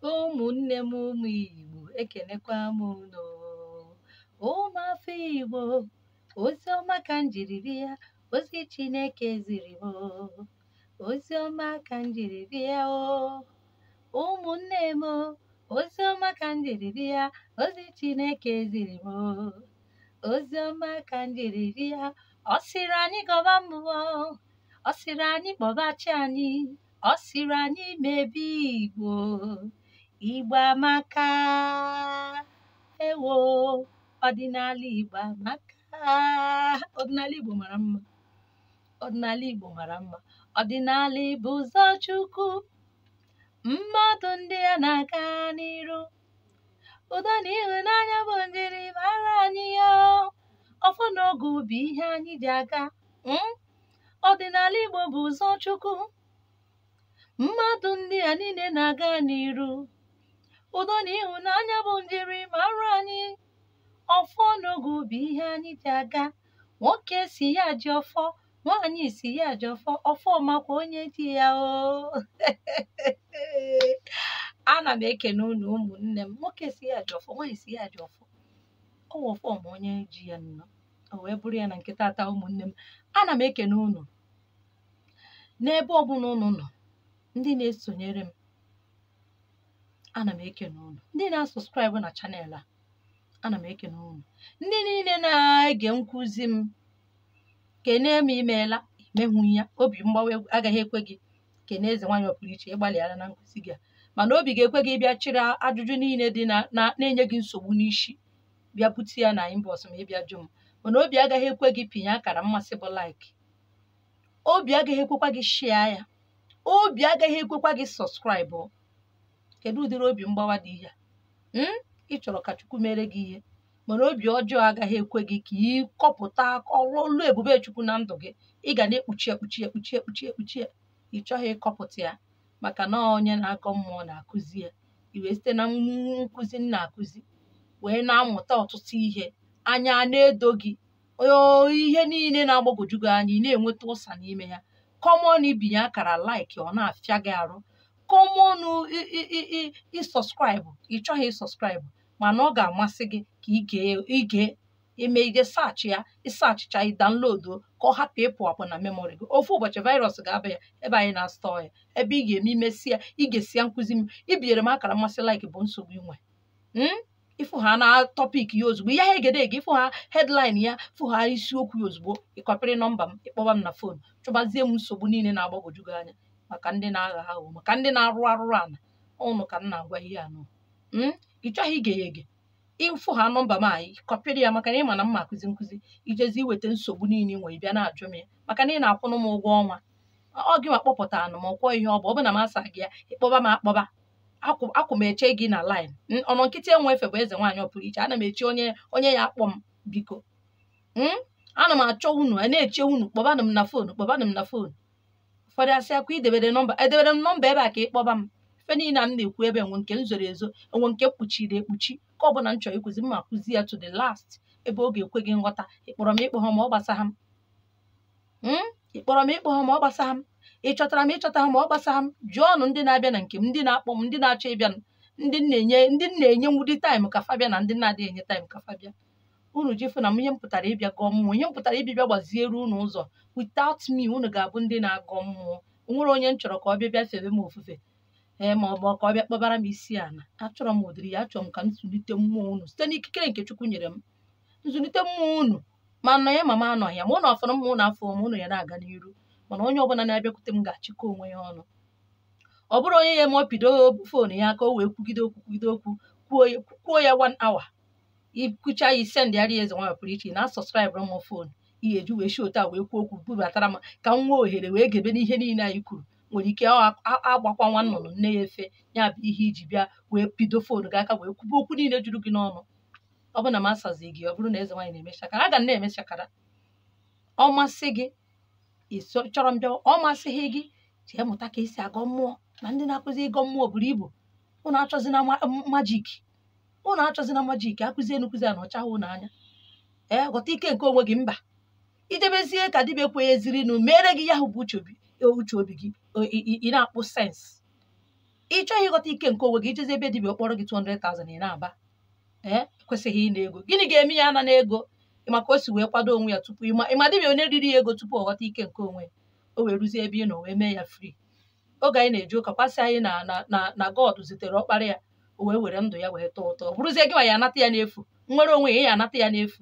Ụmụnne m ụmụ Igbo, ekenekwa m unu. Ụmụafọ Igbo, ozi ọma ka m jiri bịa, ozi Chineke ziri m. Ozi ọma ka m jiri bịa o. Ụmụnne m, ozi ọma ka m jiri bịa, ozi Chineke ziri m. Ozi ọma ka m jiri bịa, ọ sịrị anyị gọba mmụọ, ọ sịrị anyị kpọba chi anyị, ọ sịrị anyị mebe Igbo. Igbo amaka, ewo, ọdịnala Igbo amaka. Ọdịnala Igbo mara mma. Ọdịnala Igbo mara mma. Ọdịnala Igbo ụzọ Chukwu, mmadụ ndị ya na-aga n'iru. Udo na ịhụnanya bụ njirimara anyị ya. Ọfọ na ogu bụ ihe anyị ji aga. Ọdịnala Igbo bụ ụzọ Chukwu, mmadụ ndị a niile na-aga n'iru. Udo na ịhụnanya bụ njirimara anyị. Ọfọ na ogu bụ ihe anyị ji aga. Nwoke si ya ji ọfọ, nwaanyị si ya ji ọfọ, ọfọ makwa onye ji ya o. Ana m ekene unu ụmụnne m. Nwoke si ya ji ọfọ, nwaanyị si ya ji ọfọ, ọ wụ ọfọ ma onye ji ya nnọọ. O wee bụrụ ya na nke tata ụmụnne m, ana m ekene unu n'ebe ọbụla unu nọ, ndị na-esonyere m, ana m ekene unu, ndị na-asọskraịbụ na channel a, ana m ekene unu, ndị niile na-ege nkụzi m, kene m imeela, imehụ ya, obi mgbawa agaghị ekwe gị kene eze nwaanyị ọpụrụ iche, ịgbalịala na nkụzi gị a, mana obi ga-ekwe gị ịbịa chịrị ajụjụ niile dị na na-enye gị nsogbu n'isi, bịa bute ya na inbox ma ị bịa jụ m, mana obi agaghị ekwe gị pinye akara mmasị bụ like, obi agaghị ekwekwa gị share ya, obi agaghị ekwekwa gị sọskraịbụ. Kedu ụdịrị obi mgbawa dị ihe a? Ị chọrọ ka Chukwu mere gị ihe, mana obi ọjọọ agaghị ekwe gị ka ị kọpụta ọlụ ebube Chukwu na ndụ gị. Ị ga na-ekpuchi ekpuchi ekpuchi ekpuchi ekpuchi, ị chọghị ịkọpụta ya, maka na onye na-agọ mmụọ na-akụzi ya. I wee site na nkụzi m na-akụzi wee na-amụta ọtụtụ ihe, anya na-edo gị, ihe niile na-agbagwoju gị anya, ị na-enweta ụsa n'ime ya. Common ibinye akara like, ọ na-afịa gị arụ. Common ịsọskraịbụ, ị chọghị ịsọskraịbụ, mana ọ ga-amasị gị ka ige ime ije saachị ya, ịsaachịcha ị download ka ọ hapụ ịpụ apụ na memory gị. Ofu ụbọchị virus ga-aba ya ebe anyị na-astọ ya, ebe ị ga-eme imesi ya, ị ga-esi ya nkụzi m, ibinyere m akara mmasị like bụ nsogbu inwe. Ịfụ ha na topic ya ozugbo, ihe ha egede ege, ịfụ ha headline ya, fụ ha isiokwu ya ozugbo, ịkọpịrị nọmba m, ịkpọba m na phone, chụbazie m nsogbu niile na-agbagwoju gị anya, maka ndị na-aghọ aghụghọ, maka ndị na-arụ arụrụ ala ụnụ ka m na-agwa ihe anọ. Ị chọghị ige ya ege, ịfụ ha nọmba m anyị, kọpịrị ya, maka na ị ma na m ma akụzi nkụzi, ijezi iweta nsogbu niile ị nwere bịa na-ajụ m ya, maka na ị na-akwụnụ m ụgwọ ọnwa. Ọ gị nwa kpọpụta anụ ma ọkwọ ihe ọ bụ, ọ bụ na m asa gị ya, ịkpọba m akpọba, akwụ m eche gị na line. Ọnọ nkịtị enwe efe bụ eze nwaanyị ọpụrụ iche, ana m eche onye ya akpọ m biko. Ana m achọ unu, a na-eche unu, kpọbanụ m na phone, kpọbanụ m na phone. Ụfọdụ asị akwa idebere nọmba, edebere m nọmba ebe a ka ị kpọba m. Ife niile m na-ekwu ebe enwe nke m zoro ezo, enwe nke mkpuchiri ekpuchi, ka ọ bụla m chọrọ ịkụzi, m akụzi ya to the last, ebe ọ ga-ekwe gị nghọta. Ịkpọrọ m ịkpọ ha ma ọ gbasagha m, ịkpọrọ m ịkpọ ha ma ọ gbasagha m, ị chọtara m ịchọta ha ma ọ gbasagha m. Jụọ ọnụ ndị na-abịa na nke m, ndị na-akpọ m, ndị na-achọ ịbịa, ndị na-enye nwudi time ka fa bịa na ndị na-adịghị enye time ka fa bịa. Unu ji fụ na m ihe m pụtara ịbịa gọọ mmụọ, ihe m pụtara ịbịa gbaziere unu ụzọ. Without me, unu ga-abụ ndị na-agọ mmụọ. Onwere onye m chọrọ ka ọ bịa bịa febe m ofufe, ee, ma ọ bụ ka ọ bịa kpọbara m isi ala. Achọrọ m ụdịrị ya, achọrọ m ka m zụlite mmụọ unu site n'ikikere nke Chukwu nyere m. Nzụlite mmụọ unu, ma nọ ya ma m anọghị ya, ma ụnụ ọfọrọ m, ụnụ afọ m, ụnụ ya na-aga n'iru. Mana onye ọbụla na-abịakwute m ga-achịkọ onwe ya ọnụ. Ọ bụrụ onye ya eme ọ pido phone ya ka o wee kwugide okwu kwugide okwu, kwuo ya 1 hour, ikwucha ya isendịarị ya eze nwaanyị pụrụ iche, na asọskraịbụ m phone ihe eji wee shi otu a wee kwuo okwu bubatara m ka m nwee ohere wee gebe n'ihe niile anyị kwuru. Nwere ike agbakwa nwa nnụnụ nne ya efe, ya bụ ihe iji bịa wee pido phone gị aka wee kwube okwu niile juru gị n'ọnụ. Ọ bụ na m asazi gị, ọ bụrụ na eze nwaanyị na-eme shakara, aga m na-eme shakara. Ọ masị gị chọrọ m bịa, ọ masịghị gị jee mụta ka esi agọ mmụọ, na ndị na-akụzi ịgọ mmụọ buru ibu. Unu achọzina majik, unu achọzina majik, akụzie nkụzi a na ọcha hụ n'anya. Ee, ghọta ike nke onwe gị. Mba, ijebezie ka dibịa ekwenyezirinụ mere gị ya hụ bụ uche obi gị, ị na-akpụ sense. Ị chọghị ịghọta ike nke onwe gị, ijezi ebe dibịa kpọrọ gị 200,000 ị na-aba. Ee, ekwesịghị ịna ego. Gịnị ga-eme ya ana n'ego? Maka o si wee kwado onwe ya tupu ịma dibịa onye riri ya ego tupu ọ ghọta ike nke onwe ya, o wee ruzie ebe ị nọ wee mee ya free. Oge anyị na-eje ụka kwasị anyị na God zitere ọkpara ya, o wee were ndụ ya wee tọọ ụtọ. Ọ bụrụzie gị ma ya anata ya n'efu, nwere onwe ya, ya anata ya n'efu.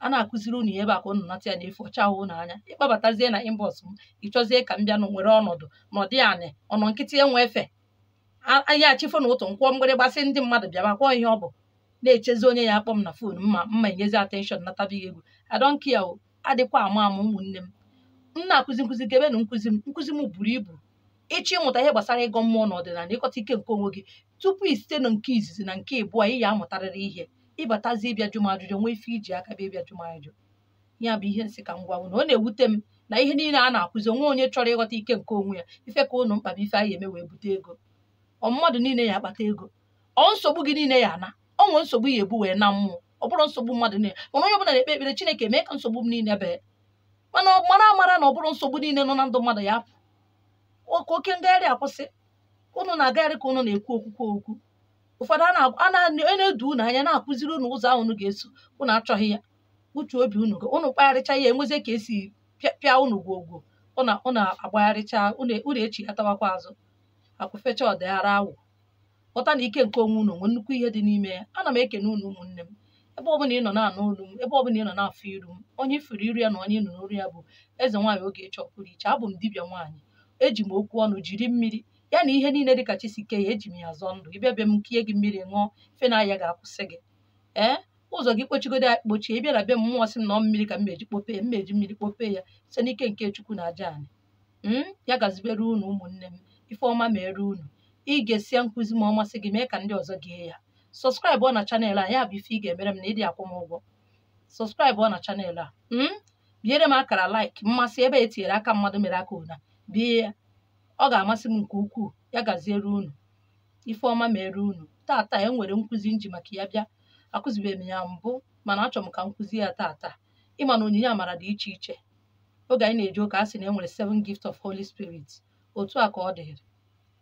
A na-akụziri unu ebe a ka unu nata ya n'efu, ọcha ahụ unu anya. Ịkpabatazie na inbox m, ịchọzie ka m bịa nwere ọnọdụ n'ọdị anị ọnọ nkịtị enwe efe. Anyị achịfo na ụtụ nkwọ mgbịrịgbasị ndị mmadụ bịaba kwọọ ihe ọ bụ na-echezi onye ya akpọ m na phone mma enyezi attention natabighị ego. I don't care o, adịkwa ama ama ụmụnne m. M na-akụzi nkụzi gebenụ nkụzi m, nkụzi m buru ibu. Ịchọ ịmụta ihe gbasara ịgọ mmụọ na ọdịnala, ịkọta ike nke onwe gị tupu i site na nke izizi na nke ịbụọ ị ya amụtarịrị ihe. Ịbatazie ịbịa jụ m ajụjụ, nwee ife iji aka bịa ịbịa jụ m ajụjụ. Ya bụ ihe nsị ka m gwa unu. Ọ na-ewute m na ihe niile a na-akụzi onwe onye chọrọ ịghọta ike nke onwe ya, ife ka unu mkpa bụ ife anyị eme wee bute ego. Ọ mmadụ niile ya akpata ego, ọ nsogbu gị niile ya ana, ọ nwee nsogbu ya ebu wee na mmụọ, ọ bụrụ nsogbu mmadụ niile. Mana onye ọbụla na-ekpe ekpere Chineke mee ka nsogbu m niile bee, mana ọ mara amara na ọ bụrụ nsogbu niile nọ na ndụ mmadụ ya apụ. Ka oke ngagharị akwụsị. Unu na-agagharị ka unu na-ekwu okwukwe okwu. Ụfọdụ a na-edu unu anya na-akụziri unu ụzọ ahụ unu ga-eso, unu achọghị ya. Uche obi unu unu kpagharịcha ya enwezie ka esi pịa unu gwogwo, unu agbagharịcha, unu echighatawakwa azụ. Akwụfecha ọdịghara awụ. Ghọta na ike nke onwe unu nwee nnukwu ihe dị n'ime ya. Ana m ekene unu ụmụnne m. Ebe ọbụla ị nọ na-anụ olu m, ebe ọbụla ị nọ na-afụ iru m, onye ifuru iru ya na onye ị nọ n'olu ya bụ eze nwaanyị Ogechi Ọpụrụiche. Abụ m dibịa nwaanyị. Eji m okwu ọnụ jiri mmiri ya na ihe niile dịka Chisike ya, eji m ya zọọ ndụ. Ịbịa be m kie gị mmiri ṅụọ, ife na-aya ga-akwụsị gị. Ee, ụzọ gị kpochigodo ya kpochie. Ị bịara be m mmụọ sị m na ọ mmiri ka m meji kpopee, m meji mmiri kpopee ya site n'ike nke Chukwu na aja anyị. Ya gazibere unu ụmụnne m, ife ọma mere unu. Ị ga-esia nkụzi ma ọ masị gị, mee ka ndị ọzọ gee ya. Subscribe ọ na channel a, ya bụ ife ị ga-emere m na ịdị akwụ m ụgwọ. Subscribe ọ na channel a. Biere m akara like, mmasị ebe e tinyere aka mmadụ mere aka ụna, bie ya. Ọ ga-amasị m nke ukwuu. Ya gaziere unu. Ife ọma mere unu. Tata e nwere nkụzi nji maka ya bịa. Akụzibeghị m ya mbụ, mana achọrọ m ka nkụzi ya tata. Ịma na onyinye amara dị iche iche. Oge anyị na-eje ụka a sị na e nwere 7 gift of Holy Spirit. Otu a ka ọ dịrị.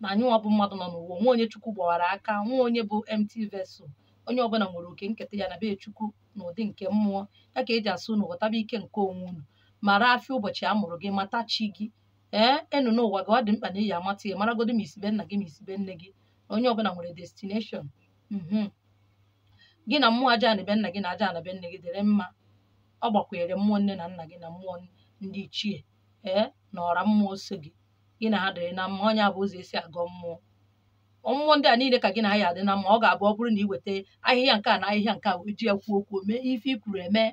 Na anyị nwa bụ mmadụ nọ n'ụwa, nwa onye Chukwu gbawara aka, nwa onye bụ empty vessel. Onye ọbụla nwere oke nketa ya na be Chukwu na ụdị nke mmụọ. Ya ka eji asụ unu ghọtaba ike nke onwe unu. Mara afịa ụbọchị a mụrụ gị, mata chi gị. Ee, enu n'ụwa gị ọ dị mkpa na ị ya amata ya, maragodo ma isibe nna gị ma isibe nne gị. Na onye ọbụla nwere destination. Gị na mmụọ aja na be nna gị na aja na be nne gị dịrị mma. Ọ gbakwere mmụọ nne na nna gị na mmụọ ndị ichie, ee, na ọra mmụọ so gị. Gị na ha dịrị na mma. Onye bụ ụzọ esi agọ mmụọ. Mmụọ ndị a niile ka gị na ha ya adị na mma. Ọ ga-abụ ọ bụrụ na ị weta ahịhịa nke a na ahịhịa nke a wee ji ya kwuo okwu, mee ife i kwuru eme.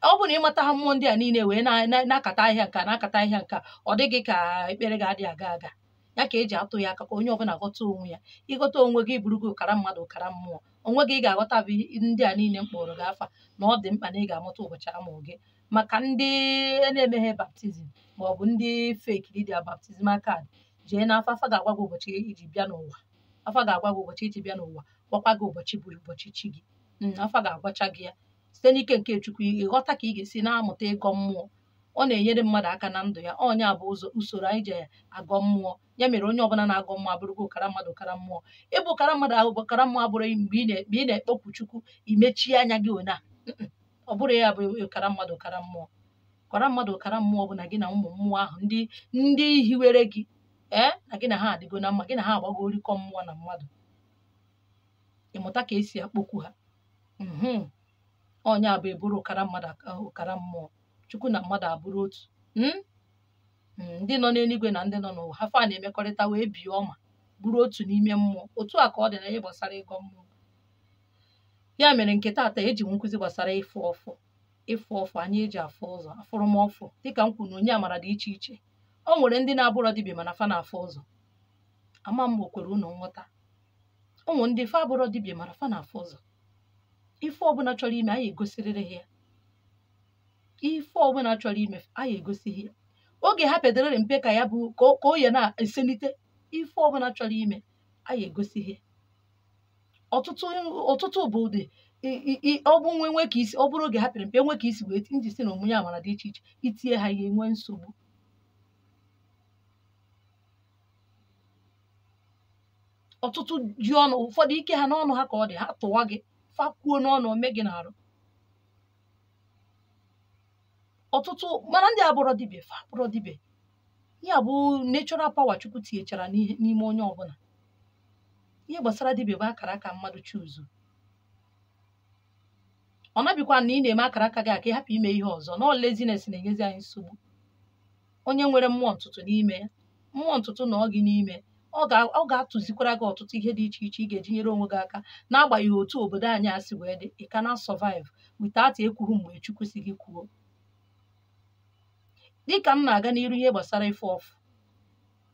Ọ bụrụ na ịmata ha mmụọ ndị a niile wee na-akata ahịhịa nke a na-akata ahịhịa nke a, ọ dịghị ka ekpere ga-adị aga aga. Ya ka eji atụ ya aka ka onye ọbụla ghọta onwe ya. Ịghọta onwe gị bụrụ gị ụkara mmadụ ụkara mmụọ. Onwe gị ga-aghọta bụ ndị a niile m kpọrọ gị afa na ọ dị mkpa na ị ga-amụta ụbọchị amụrụ gị. Maka ndị na-emeghe baptizim ma ọ bụ ndị fake lidia baptizim card, jee n'afa, afa ga-agwa gị ụbọchị iji bịa n'ụwa. Afa ga-agwa gị ụbọchị iji bịa n'ụwa, gwakwa gị ụbọchị bụ ụbọchị chi gị. Afa ga-agwacha gị ya. Site n'ike nke Chukwu, ịghọta ka ị ga-esi na-amụta ịgọ mmụọ. Ọ na-enyere mmadụ aka na ndụ ya. Onye a bụ ụzọ usoro anyị ji agọ mmụọ. Ya mere onye ọbụla na-agọ mmụọ abụrụgo ụkara mmadụ ụkara mmụọ. Ịbụ ụkara mmadụ ahụ bụ ụkara mmụọ abụrụ mgbe ị na-ekpokwu Chukwu, imechie anya gị ona. Ọ bụrụ ya bụ ụkara mmadụ ụkara mmụọ. Ụkara mmadụ ụkara mmụọ bụ na gị na ụmụ mmụọ ahụ ndị hiwere gị, ee, na gị na ha adịgo na mma, gị na ha agbago orikọ mmụọ na mmadụ. Ịmụta ka esi akpọkwu ha. Onye a bụ eburu ụkara mmadụ ụkara mmụọ. Chukwu na mmadụ abụrụ otu. Ndị nọ n'eluigwe na ndị nọ n'ụwa ha fa na-emekọrịta wee bie ọma bụrụ otu n'ime mmụọ. Otu a ka ọ dị na ihe gbasara ịgọ mmụọ. Ya mere nke taata eji m nkụzi gbasara ịfụ ọfụ. Ịfụ ọfụ, anyị eji afụ ụzọ, afụrụ m ọfụ. Dịka m kwuru na onye amara dị iche iche. O nwere ndị na-abụrọ dibịa mana fa na-afụ ụzọ. Ama m okwere unu nghọta. Ụmụ ndị fa abụrọ dibịa mana fa na-afụ ụzọ. Ife ọbụla chọrọ ime anyị egosirịrị ya. Ife ọbụla chọrọ ime anyị egosighị ya. Oge ha pedere mpe ka ya bụ ka o ya na-eselite. Ife ọbụla chọrọ ime anyị egosighị ya. Ọtụtụ bụ ụdị ọ bụ nwe ka isi ọ bụrụ oge ha pere mpe nwe ka isi wee nji si na omunye amara dị iche iche itinye ha ihe nwee nsogbu. Ọtụtụ ji ọnụ, ụfọdụ ike ha n'ọnụ ha ka ọ dị, ha tụwa gị, fakwuo n'ọnụ ome gị n'arụ. Ọtụtụ mana ndị abụrọ dibịa, fa abụrọ dibịa. Ya bụ natural power Chukwu tinyechara n'ime onye ọbụla. Ihe gbasara dibịa bụ akara aka mmadụ chuzu. Ọ nabịkwa na ị na-eme akara aka gị aka ị hapụ ime ihe ọzọ. Na ọ laziness na-enyezi anyị nsogbu. Onye nwere mmụọ ntụtụ n'ime ya, mmụọ ntụtụ na ọ gị n'ime, ọ ga-atụzikwara gị ọtụtụ ihe dị iche iche ị ga-eji nyere onwe gị aka n'agbanyeghị otu obodo anyị a si wee dị. Ị ka na survive without ekwughị mgbe Chukwu si gị kwuo. Dịka m na-aga n'iru ihe gbasara ife ọfụ,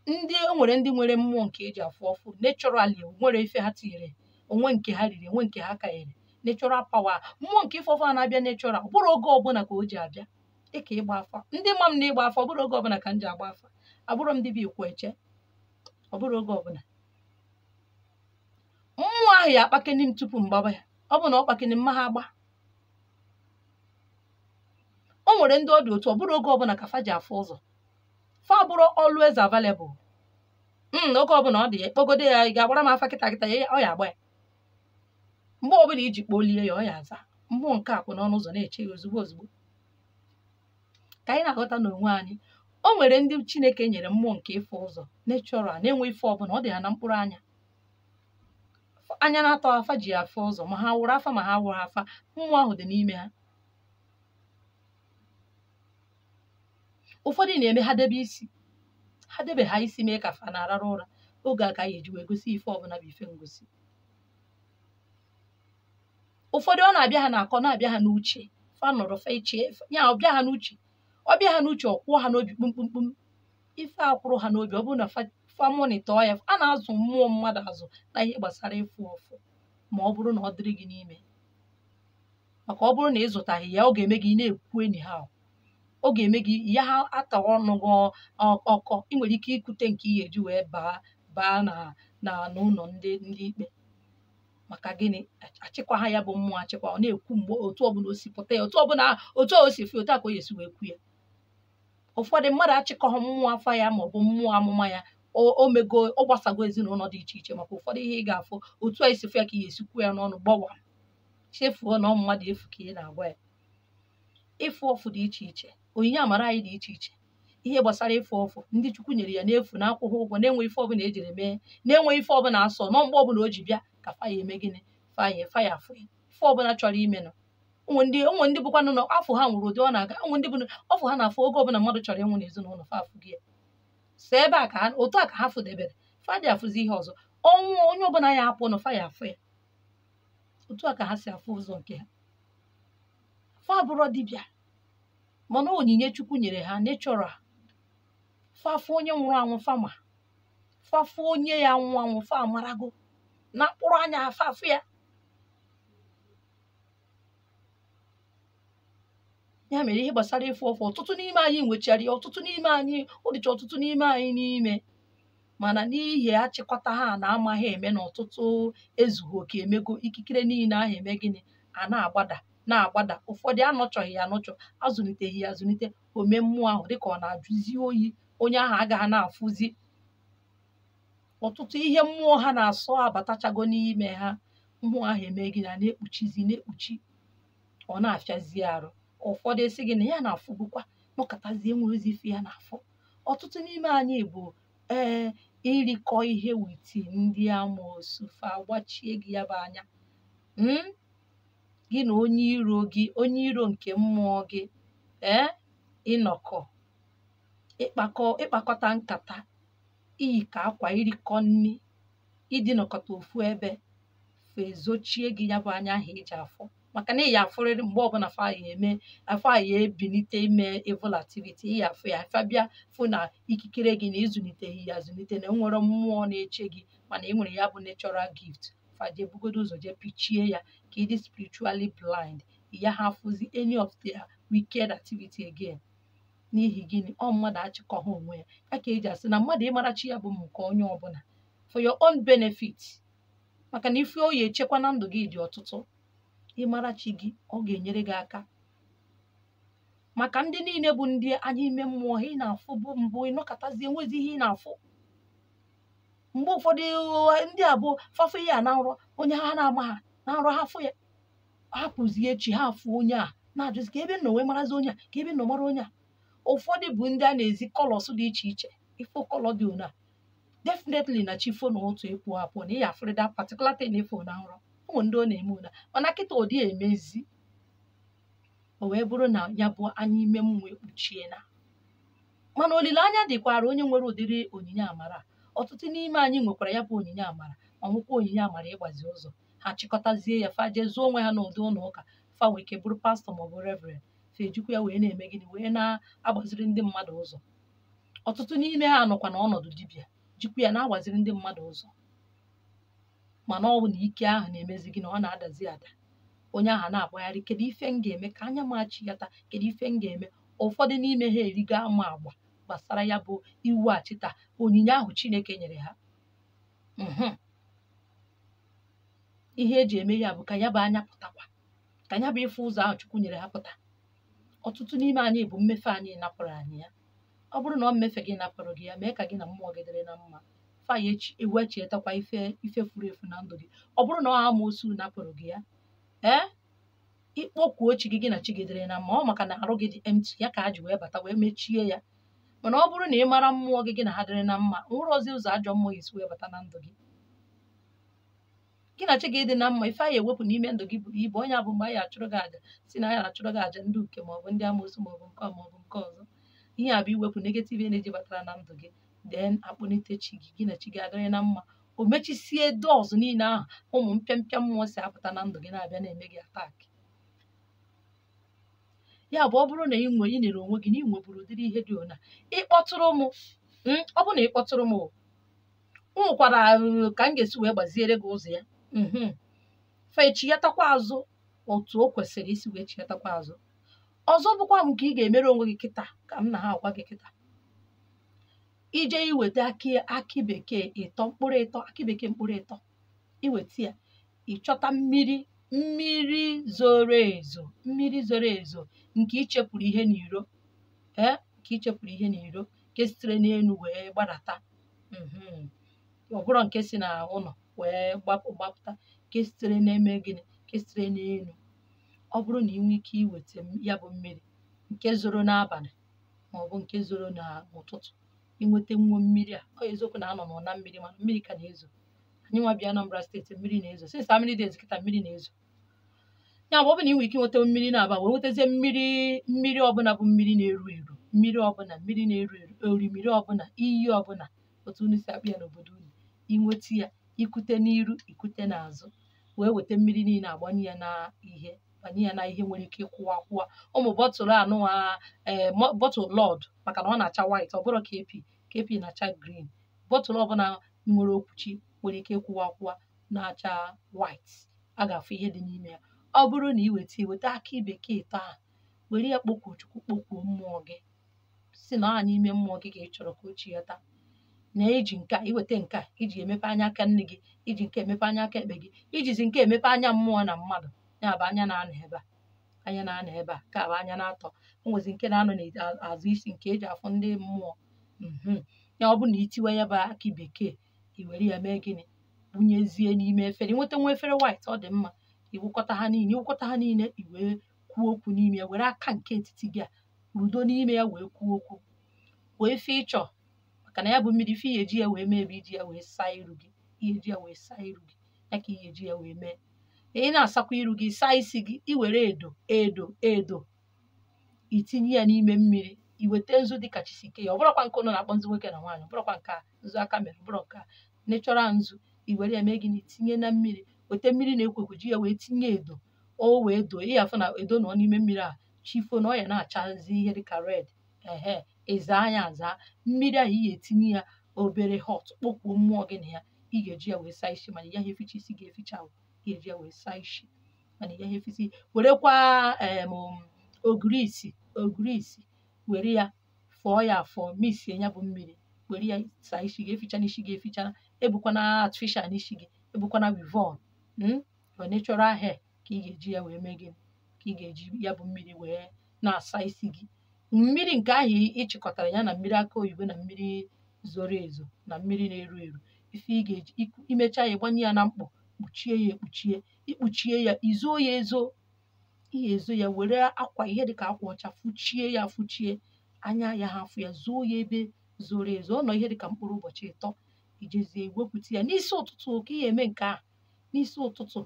ndị o nwere ndị nwere mmụọ nke eji afụ ọfụ naturally, nwere ife ha tinyere onwe nke ha riri, onwe nke ha kanyere natural power. Mmụọ nke ife ọfụ a na-abịa natural, ọ bụrụ oge ọbụla ka o ji abịa. Dịka ịgba afa, ndị ma m na ịgba afa, ọ bụrụ oge ọbụla ka m ji agba afa. Abụrụ m dibịa ikwu eche, ọ bụrụ oge ọbụla. Mmụọ ahụ ya akpakeni m tupu m gbaba ya. Ọ bụ na ọ kpakeni m ma ha agba. O nwere ndị ọ dị otu ọ bụrụ oge ọbụla ka fa ji afụ ụzọ. Fa bụrụ always available. Oge ọbụla ọ dị ya, kpọgode ya, ị ga-agbara m afa kịta kịta, ya ọ ya agba ya. Mgbe ọbụla iji kpolie ya, ọ ya aza. Mmụọ nke a kwụ n'ọnụ ụzọ na-eche ya ozugbo ozugbo. Ka anyị na-aghọta n'onwe anyị, o nwere ndị Chineke nyere mmụọ nke ịfụ ụzọ natural, na-enwe ife ọbụla, ọ dị ha na mkpụrụ anya. Anya na-atọ afa ji afụ ụzọ, ma ha wụrụ afa ma ha wụrụ afa, mmụọ ahụ dị n'ime ha. Ụfọdụ na-eme ha debe isi, ha debe ha isi mee ka fa na-arara ụra. Oge a ka anyị eji wee gosi ife ọbụla bụ ife ngosi. Ụfọdụ ọ na-abịa ha na-akọ, na-abịa ha n'uche, fa nọrọ fa eche ya, ọ bịa ha n'uche, ọ bịa ha n'uche, ọ kwụọ ha n'obi kpumkpumkpum. Ife a kwụrụ ha n'obi, ọ bụrụ na fa monitor ya, a na-azụ mmụọ mmadụ azụ na ihe gbasara ịfụ ọfụ, ma ọ bụrụ na ọ dịrị gị n'ime. Maka ọ bụrụ na ị zụtaghị ya, ọ ga-eme gị na-ekwu anyhow. Ọ ga-eme gị ya ha atawa ọnụ gị ọkọ. Ị nwere ike ikute nke ị ga-eji wee baa na n'ụlọ ndị ikpe. Maka gịnị? Achịkwa ha ya bụ mmụọ achịkwa, ọ na-ekwu mgbe otu ọbụla o si pụta ya, otu ọbụla otu o si fie, otu a ka o esi wee kwu ya. Ụfọdụ mmadụ achịkọghọ mmụọ afa ya maọbụ mmụọ amụma ya, o mego, ọ gbasago ezinụlọ dị iche iche. Maka ụfọdụ ihe ị ga-afụ otu a esi fụ ya ka ị ga-esi kwuo ya n'ọnụ gbawa, chefuo na ọ mmadụ efu ka ị na-agwa ya. Ịfụ ọfụ dị iche iche, onyinye amara anyị dị iche iche. Ihe gbasara ịfụ ọfụ, ndị Chukwu nyere ya n'efu, na-akwụghị ụgwọ, na-enwe ife ọbụla ejiri mee, na-enwe ife ọbụla asọ nọ mgbe ọbụla o ji bịa ka fa ya eme gịnị, fa ya afụ ya ife ọbụla chọrọ ime nọ. Onwe ndị bụkwanụ na afọ ha nwụrụ ụdị ọ na-aga, onwe ndị bụ afọ ha na-afụ oge ọbụla mmadụ chọrọ ịnwụ n'ezinụlọ fa afụ gị ya. So ebe a ka ha, otu a ka ha fụdebere, fa dị afụzi ihe ọzọ. Ọnwụ onye ọbụla ya apụ nọ, fa ya afụ ya. Otu a ka ha si afụ ụzọ nke ha. Fa abụrọ dibịa, mana onyinye Chukwu nyere ha natural. Fafụ onye nwụrụ anwụ fama, fafụ onye ya nwụ anwụ fa amarago na mkpụrụ anya ha fafụ ya. Ya mere ihe gbasara ịfụ ọfụ, ọtụtụ n'ime anyị nwechara ya, ọtụtụ n'ime anyị ọ dịcha ọtụtụ n'ime anyị n'ime, mana n'ihi achịkọta ha na amaghị eme na ọtụtụ ezughị oke emego ikikere niile ahụ eme gịnị, a na-agbada na-agbada. Ụfọdụ anọchọghị ya anọchọ, azụliteghị ya azụlite, ome mmụọ ahụ dịka ọ na-ajụzi oyi, onye ahụ agaghị na-afụzi. Ọtụtụ ihe mmụọ ha na-asọ abatachago n'ime ha, mmụọ ahụ eme gịnị, a na-ekpuchizi na-ekpuchi, ọ na-afịazi arụ. Ụfọdụ esi gị na ya na-afụbukwa, nọkọtazie enweghịzi ife ya na-afụ. Ọtụtụ n'ime anyị bụ irikọ ihe witi ndị amoosu, fa gbachie gị ya bụ anya. Gị na onye iro gị, onye iro nke mmụọ gị, ịnọkọ, ịkpakọta nkata, iyi ka akwa, irikọ nri, ịdịnọkọta ofu ebe, fa ezochie gị ya bụ anya ahụ iji afụ. Maka na ị ya afụrịrị mgbe ọbụla fa ya eme afa ya ebilite ime evil activity, ị ya afụ ya, fa bịa fụ na ikikere gị na ịzụliteghị ya azụlite, na enwere mmụọ na-eche gị, mana ị nwere ya bụ natural gift. Fa jee bugodo ụzọ jee pichie ya ka ị dị spiritually blind, ya ha afụzi any of their wicked activity again. N'ihi gịnị? Ọ mmadụ achịkọghị onwe ya. Ya ka eji asị na mmadụ ịmara chi ya bụ nke onye ọbụla for your own benefit. Maka na ife oyi echekwa na ndụ gị dị ọtụtụ, ịmara chi gị ọ ga-enyere gị aka. Maka ndị niile bụ ndị anya ime mmụọ ha ị na-afụ bụ mbụ, ịnọkọtazie enwezi ihe ị na-afụ. Mgbe ụfọdụ ndị a bụ fafụ ya na nrọ, onye ha na-ama ha na nrọ ha fụ ya, hapụzie echi ha afụ onye a na-ajụzi ka ebe nọ wee marazi onye a, ka ebe nọ mara onye a. Ụfọdụ bụ ndị a na-ezi colours dị iche iche. Ifo colour dị ona, definitely na chi fo na otu ịpụ apụ na ị afụrị that particular thing ifo na nrọ. Ụmụ ndị ọ na-eme ụna, mana kịta ụdị emezi o wee bụrụ na ya bụ anya ime mmụọ ekpuchie na. Mana olileanya dịkwara onye nwere ụdịrị onyinye amara. Ọtụtụ n'ime anyị nwekwara ya bụ onyinye amara, ma nwekwa onyinye amara ịgbazi ụzọ. Ha chịkọtazie ya, fa jee zụọ onwe ha n'ụdị ụlọ ụka, fa nwee ike bụrụ pastọ maọbụ reverend, fa ejikwa ya wee na-eme gịnị, wee na-agbaziri ndị mmadụ ụzọ. Ọtụtụ n'ime ha nọkwa n'ọnọdụ dibịa, jikwa ya na-agbaziri ndị mmadụ ụzọ. Mana ọ bụ na ike ahụ na-emezi gị na ọ na-adazi ada. Onye ahụ na-agbagharị, kedu ife m ga-eme ka anya m achịghata, kedu ife m ga-eme? Ụfọdụ n'ime ha erigo ama agba gbasara ya bụ iweghachita onyinye ahụ Chineke nyere ha. Ihe eji eme ya bụ ka ya bụ anya pụtakwa, ka ya bụ ịfụ ụzọ ahụ Chukwu nyere ha pụta. Ọtụtụ n'ime anyị bụ mmefe anyị napụrụ anyị ya. Ọ bụrụ na ọ mmefe gị napụrụ gị ya, mee ka gị na mmụọ gị dịrị na mma, fa ya ewechietakwa ife furu efu na ndụ gị. Ọ bụrụ na ọ amoosu napụrụ gị ya, ee, ịkpọkwuo chi gị, gị na chi gị dịrị na mma. Ọ maka na arụ gị dị empty ya ka ha ji wee bata wee mechie ya. Mana ọ bụrụ na ị mara mmụọ gị, gị na ha dịrị na mma, nwere ozi ụzọ ajọ mmụọ esi wee bata na ndụ gị. Gị na chi gị dị na mma, ife anyị ewepụ n'ime ndụ gị buru ibu. Onye abụ mgbe anyị achụrụ gị àjà, si na anyị achụrụ gị àjà ndị uke maọbụ ndị amoosu maọbụ nke a maọbụ nke ọzọ, ihe a bụ iwepụ negative energy batara na ndụ gị. Then akpọlite chi gị, gị na chi gị adịrị na mma. O mechisie doors niile ahụ ụmụ mpịampịa mmụọ si apụta na ndụ gị na-abịa na-eme gị attack. Ya bụ, ọ bụrụ na ị nwe ị nyere onwe gị na ị nweburu ụdịrị ihe dị ona, ịkpọtụrụ m. Ọ bụrụ na ị kpọtụrụ m, o nwekwara ka m ga-esi wee gbaziere gị ụzọ ya, fa echiyatakwa azụ otu o kwesịrị isi wee chiyatakwa azụ. Ọzọ bụkwa m nke ị ga-emere onwe gị kịta, ka m na ha agwa gị kịta. Ije iweta akị bekee ịtọ, mkpụrụ ịtọ, akị bekee mkpụrụ ịtọ, iweta ya, ịchọta mmiri, mmiri zoro ezo, mmiri zoro ezo nke ichepụrụ ihe n'iro, ee, nke ichepụrụ ihe n'iro, nke sitere n'elu wee gbadata, ọ bụrụ nke si na ụlọ wee gbapụta, nke sitere n'eme gịnị, nke sitere n'elu. Ọ bụrụ na ị nwee ike iweta ya bụ mmiri nke zoro n'abalị maọbụ nke zoro n'ụtụtụ, inweta nwo mmiri a, ọ eziokwu na anọ n'ụna mmiri, mana mmiri ka na-ezo. Anyị nwa bịa Anambra steeti, mmiri na-ezo since how many days kịta, mmiri na-ezo. Ya bụ, ọ bụ na ị nwere ike nweta mmiri na-aba, wee nwetazie mmiri, mmiri ọbụla bụ mmiri na-eru eru, mmiri ọbụla, mmiri na-eru eru, orimiri ọbụla, iyi ọbụla, otu unu si akpụ ya n'obodo unu, inweta ya, ikute n'iru, ikute n'azụ, wee weta mmiri niile, agbanye ya na ihe, banye ya na ihe nwere ike ịkwụwa akwụwa, ụmụ bottle anụnwa, ee, bottle Lord, maka na ọ na-acha white, ọ bụrụ KP, KP na-acha green. Bottle ọbụla nwere okwuchi nwere ike ịkwụwa akwụwa na-acha white, a ga-afụ ihe dị n'ime ya. Ọ bụrụ na ị weta, iweta akị bekee ịtọ ahụ, were ya kpọkwuo Chukwu, kpọkwuo mmụọ gị, si na ọ n'ime mmụọ gị ka ị chọrọ ka o chighata. Na iji nke a, iweta nke a iji emepe anya aka nne gị, iji nke emepe anya aka ekpe gị, ijizi nke emepe anya mmụọ na mmadụ. Ya bụ anya na-anọ ebe a, anya na-anọ ebe a, ka bụ anya na-atọ. O nwezi nke na-anọ n'azụ isi, nke eji afụ ndị mmụọ. Ya ọ bụ na itiwe ya bụ akị bekee, i were ya mee gịnị? Wunyezie n'ime efere. Inweta nwa efere white, ọ dị mma. Iwụkọta ha niile, iwụkọta ha niile, i wee kwuo okwu n'ime ya. Were aka nke etiti gị a rudo n'ime ya, wee kwuo okwu, wee ife ịchọ, maka na ya bụ mmiri, ife ihe eji ya wee mee bụ iji ya wee saa iru gị. Ihe eji ya wee saa iru gị ya ka ihe eji ya wee mee. Ị na-asakwa iru gị, saa isi gị, i were edo, edo, edo, itinye ya n'ime mmiri. Iweta nzu dịka chisike ya, ọ bụrụkwa nke ụnụ na-akpọ nzu nwoke na nwaanyị, ọ bụrụkwa nke a nzu aka mere, ọ bụrụ nke a natural nzu. I were ya mee gịnị? Tinye na mmiri. Weta mmiri na-ekwo ekwo, ji ya wee tinye edo, o wee doo. Ị afụ na edo nọ n'ime mmiri a, chifo na ọ ya na-achazi ihe dịka red. Ehe, ịza anya aza mmiri ahụ, ị ga-etinye ya obere hot, kpọkwuo mmụọ gị na ya. Ị ga-eji ya wee saa isi, mana ị gaghị eficha isi gị eficha. Ị ga-eji ya wee saa isi, mana ị gaghị eficha. Werekwa ogiri isi, ogiri isi, were ya fọọ ya afọ, misie ya bụ mmiri, were ya saa isi gị. Eficha n'isi gị eficha, ebukwana artificial n'isi gị, ebukwana weave-on, your natural hair ka ị ga-eji ya wee mee gịnị? Ka ị ga-eji ya bụ mmiri wee na-asa isi gị. Mmiri nke ahụ ịchịkọtara ya na mmiri aka oyibo na mmiri zoro ezo na mmiri na-eru eru, Ife ị ga-eji imecha ya, ịgbanye ya na mkpọ, kpuchie ya ekpuchie. Ikpuchie ya, izo ya ezo, ihe ezo ya, were akwa ihe dịka akwa ọcha fụchie ya, fụchie anya ya, ha afụ ya, zoo ya ebe zoro ezo. Ọ nọ ihe dịka mkpụrụ ụbọchị 3, ijezie iwepụta ya n'isi ụtụtụ ka ị eme nke a. N'isi ụtụtụ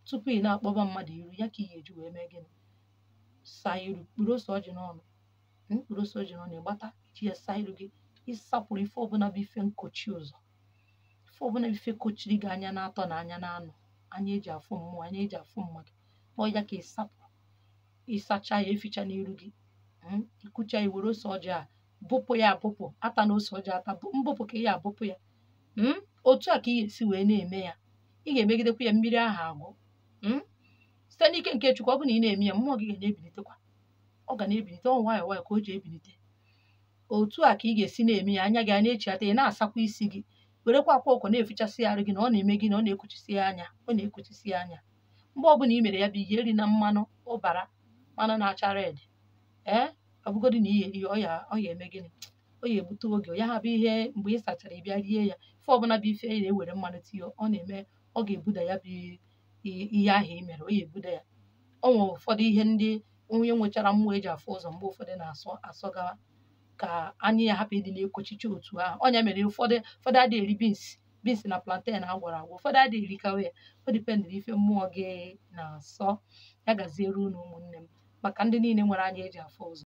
tupu ị na-akpọba mmadụ iru ya, ka ị ga-eji wee mee gịnị? Saa iru, kpụrụ ose ọjị n'ọnụ, mkpụrụ ose ọjị n'ọnụ, ịgbata iji ya saa iru gị. Ịsapụrụ ife ọbụla bụ ife nkochi ụzọ, ife ọbụla bụ ife kochiri gị anya na-atọ na anya na-anọ, anya eji afụ mmụọ, anya eji afụ mmadụ, ọ ya ka ịsapụ. Ịsacha ya, eficha n'iru gị, ikucha ya, were ose ọjị a bụpụ ya abụpụ, ata na ose ọjị ata mbụpụ ka ị ya abụpụ ya. Otu a ka ị ga-esi wee na-eme ya. Ị ga-emegidekwa ya mmiri ahụ agwụ. Site n'ike nke Chukwu, ọ bụ na ị na-eme ya, mmụọ gị ga na-ebilitekwa, ọ ga na-ebilite, ọ nwayọọ nwayọọ ka o ji ebilite. Otu a ka ị ga-esi na-eme ya, anya gị a na-echiata, ị na-asakwa isi gị, werekwa akwa ọkụ na-efichasị arụ gị, na ọ na-eme gị na ọ na-ekuchisi anya, ọ na-ekuchisi anya. Mgbe ọbụla i mere ya bụ ihe, eri na mmanụ ụbara, mmanụ na-acha red, ee, ọ bụgodị na ihe eri ọ ya, ọ ya eme gịnị? Ọ ya ebute oge ya ha bụ ihe. Mgbe ị sachara, ị bịa rie ya, ife ọbụla bụ ife na-ewere mmanụ tinye, ọ na-eme ọ ga-ebuda ya bụ ihe ahụ i mere, ọ ya ebuda ya. Ọ nwere ụfọdụ ihe ndị onye nwechara mmụọ eji afụ ụzọ mgbe ụfọdụ na-asọ asọgawa ka anya ya hapụ ịdị na-ekochicha otu ahụ. Ọnya mere ụfọdụ adịghị eri beans na plantain agwọrọ agwọ, ụfọdụ adịghị erikawa ya. Ọ dịpendịrị ife mmụọ gị na-asọ. Ya gaziere unu ụmụnne m, maka ndị niile nwere anya eji afụ ụzọ.